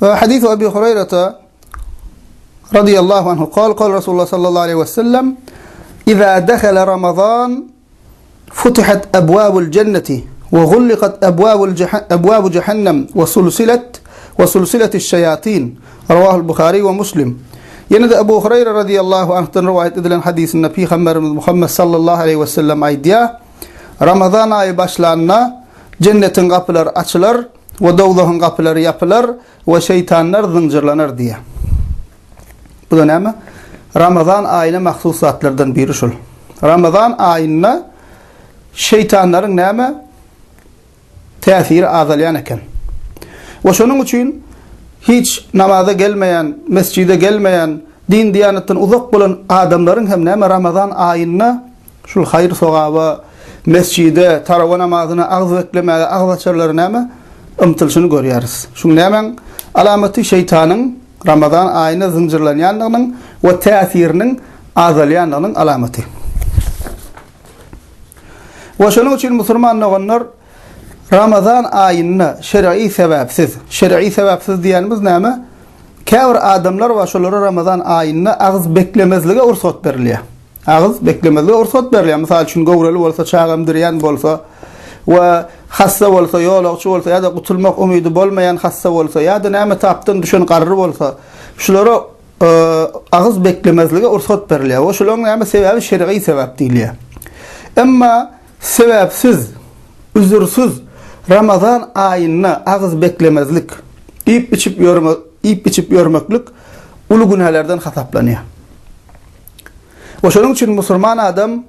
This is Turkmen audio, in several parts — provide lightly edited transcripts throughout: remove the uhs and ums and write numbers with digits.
We hadis Abi Huraýrata radiyallahu anhu kal kal Rasulullah sallallahu aleyhi ve sellem İza dehele Ramazan futihat ebwabul cenneti ve gullikat ebwabul ebwabu cehennem ve sulsilet ve sulsiletiş şeyatin Rawahul Buhari we Muslim. Ýene-de Ebu Hureyre radiyallahu anhdan rowaýat edilen hadysynda Pygamberimiz Muhammed sallallahu aleyhi ve sellem aýdýar, Ramazan aýy başlanda jennetiň gapylary açylar we dowzahyň gapylary ýapylar we şeýtanlar zynjyrlanar diýýär. Bu-da näme? Ramazan aýyna mahsus zatlardan biri şul. Ramazan aýynda şeýtanlaryň näme? Täsiri azalýan eken. We şonuň üçin hiç namaza gelmeýän, mesjide gelmeýän, din-diýanatdan uzak bolan adamlaryň hem näme Ramazan aýynda şul haýyr-sogaba, mesjide, tarawa namazyna agyz beklemäge, agyz açarlary näme? Ymtylyşyny görýäris. Şuň nämäň alamaty? Şeýtanyň Ramazan aýynda zynjyrlanýandygynyň we täsiriniň azalýandygynyň alamaty. We şonuň üçin musulman doganlar Ramazan aýynda şer'i sebäpsiz, şer'i sebäpsiz diýenimiz näme? Käbir adamlar bar, şolara Ramazan aýynda agyz beklemezlige rugsat berilýär. Agyz beklemezlige rugsat berilýär. Mysal üçin, göwreli bolsa, çaga emdirýän bolsa we hassa bolsa, ýolagçy bolsa ýa-da gutulmak umydy bolmaýan hassa bolsa ýa-da näme tapdan düşen garry bolsa, şulara agyz beklemezlige rugsat berilýär. We şularyň näme sebäbi şer'i sebäp diýilýär. Emma sebäpsiz, üzürsiz Ramazan aýynda agyz beklemezlik, iýip-içip ýörme, iýip-içip ýörmeklik uly günälerden hasaplanýar. We şonuň üçin musulman adam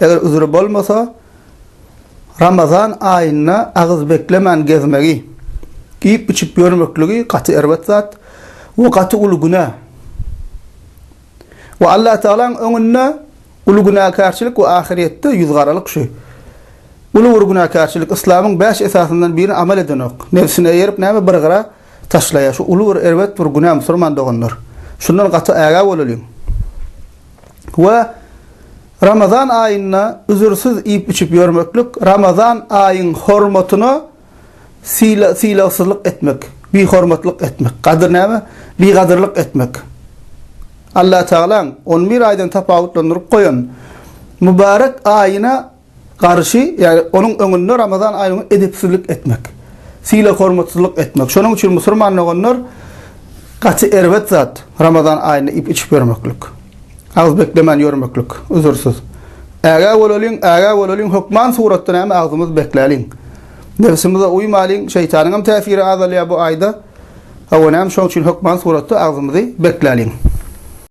eger üzri bolmasa, Ramazan aýynda agyz beklemän gezmegi, iýip-içip ýörmekligi gaty erbet zat we gaty uly günä. We Allatagalaň öňünde uly günäkärçilik we ahyrýetde ýüzgaralyk şu. Uly bir günäkärçilik, yslamyň bäş esasyndan birini amal edenok. Nebsine eýerip näme bir gyra taşlaýar. Şu uly bir erbet bir günä musulman doganlar. Şundan gaty ägä bolalyň. We Ramazan aýynda üzürsiz iýip-içip ýörmeklik Ramazan aýyň hormatyna syla sylagsyzlyk etmek, bihormatlyk etmek. Gadyr näme? Bigadyrlyk etmek. Allatagalaň on bir aýdan tapawutlandyryp goýan mübarek aýyna garşy, ýagny onuň öňünde Ramazan aýynyň edepsizlik etmek, sylag-hormatsyzlyk etmek. Şonuň üçin musulman doganlar gaty erbet zat Ramazan aýynda iýip-içip ýörmeklik. Agyz beklemän ýörmeklik, üzürsiz. Ägä bolalyň, ägä bolalyň, hökman suratda näme agzymyzy bekläliň. Nebsimize uýmalyň, şeýtanyň hem täsiri azalýar bu aýda. Hawa näme şonuň üçin hökman suratda agzymyzy bekläliň.